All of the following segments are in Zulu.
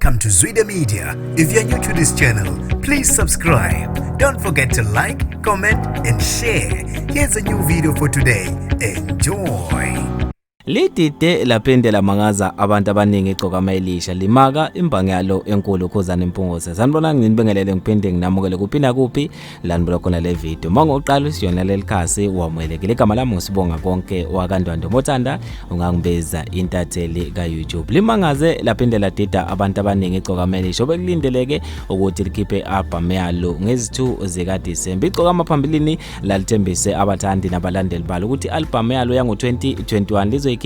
Welcome to Zwida Media. If you're new to this channel, please subscribe. Don't forget to like, comment, and share. Here's a new video for today. Enjoy. Lidide laphinde lamangaza abantu abaningi iGcokama Elisha limaka imbangi yalo enkulu uKhuzani Mpungose. Sanibona, nginibingelele ngiphinde nginamukele kuphi nakuphi la nibuka khona le video. Uma ngoqala usiyona leli khasi, wamukelekile. Igama lami nguSibonga Konke wakaNdwandwe, mothanda ungangibiza intatheli ka-YouTube. Limangaze laphinde ladida abantu abaningi iGcokama Elisha obekulindeleke ukuthi likhiphe album yalo ngezi-2 zikaDisemba. Igcokama phambilini lalithembise abathandi nabalandeli balo ukuthi i-album yalo yango-2021 lizoyikhipha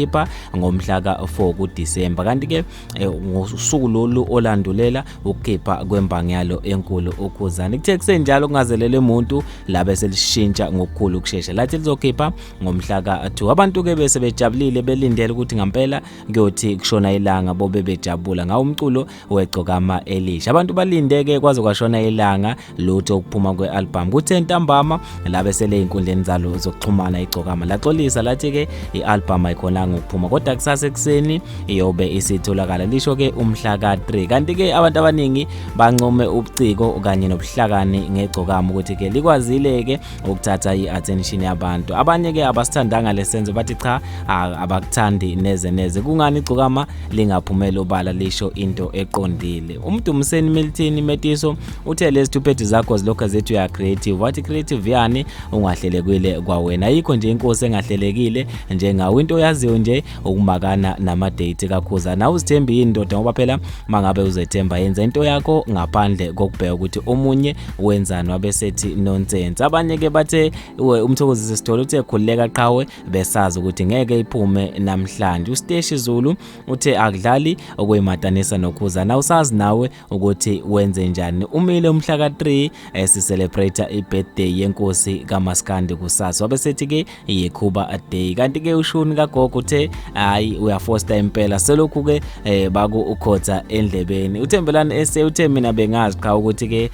ngomhla ka-4 kuDisemba, kanti-ke ngosuku lolu olandulela ukukhipha kwembangi yalo enkulu uKhuzani. Kuthe kusenjalo, kungazelele muntu, labe selishintsha ngokukhulu ukushesha, lathi lizokhipha ngomhla ka-2. Abantu-ke bese bejabulile, belindele ukuthi ngampela kuyothi kushona ilanga bobe bejabula ngawo umculo weGcokama Elisha. Abantu balinde-ke kwaze kwashona ilanga, lutho ukuphuma kwe-album. Kuthe ntambama labe sele ey'nkundleni zalo zokuxhumana iGcokama laxolisa, lathi-ke i-album ayikhonanga ukuphuma, kodwa kusasa ekuseni iyobe isitholakala, lisho-ke umhla ka-3. Kanti-ke abantu abaningi bancome ubuciko kanye nobuhlakani ngeGcokama ukuthi-ke likwazile-ke ukuthatha i-attention yabantu. Abanye-ke abasithandanga lesenzo, bathi cha, abakuthandi neze neze, kungani iGcokama lingaphumeli obala lisho into eqondile? UMdumiseni Milton Metiso uthe lezi thuphethi zakho zilokhu zethu ya creative. Wathi creative yani ungahlelekile kwawena? Ayikho nje inkosi engahlelekile njengawe. Into oyaziyo nje ukumakana nama-date kaKhuzani. Awuzithembi yini, ndoda? Ngoba phela mangabe uzethemba, yenza into yakho ngaphandle kokubheka ukuthi omunye wenzani. Wabesethi nonsense. Abanye-ke bathe uMthokozisi Sithole uthe khululeka qhawe, besazi ukuthi ngeke iphume namhlanje. USteshi Zulu uthe akudlali okuyimatanisa noKhuzani, awusazi nawe ukuthi wenze njani. Umile umhla ka-3, si-celebrate i-birthday yenkosi kaMaskandi kusasa. Wabesethi ke yikhuba day. Kanti ke ushuni kagogo uthe hayi, uyafosta impela, selokhu ke baku ukhotha endlebeni. UThembelani ese uthe mina bengazi qha ukuthi ke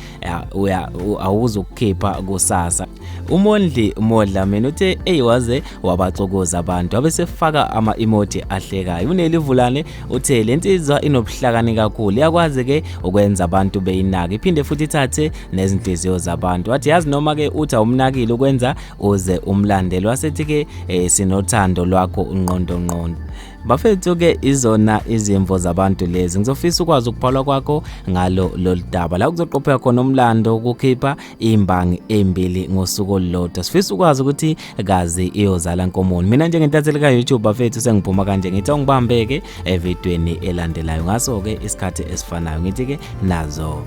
uya awuzukukhipha kusasa. UMondli Modla mina uthe eyiwaze wabaxokoza abantu, abesefaka ama-emoji ahlekayo. UNelivulane uthe le nsizwa inobuhlakani kakhulu, iyakwazi ke ukwenza abantu beyinake, iphinde futhi ithathe nezinhliziyo zabantu. Wathi yazi noma ke uthi awumnakile, ukwenza uze umlandele. Wasethi ke sinothando lwakho ngqondo ngqondo. Bafethu ke, izona izimvo zabantu lezi. Ngizofisa ukwazi ukuphalwa kwakho ngalo lolu daba la kuzoqopheka khona umlando ukukhipha imbangi embili ngosuku olulodwa. Sifisa ukwazi ukuthi kazi iyozala nkomoni. Mina njengentatheli ka-YouTube, bafethu, sengiphuma kanje, ngithi awungibambeke evidweni elandelayo ngaso-ke isikhathi esifanayo. Ngithi-ke nazo.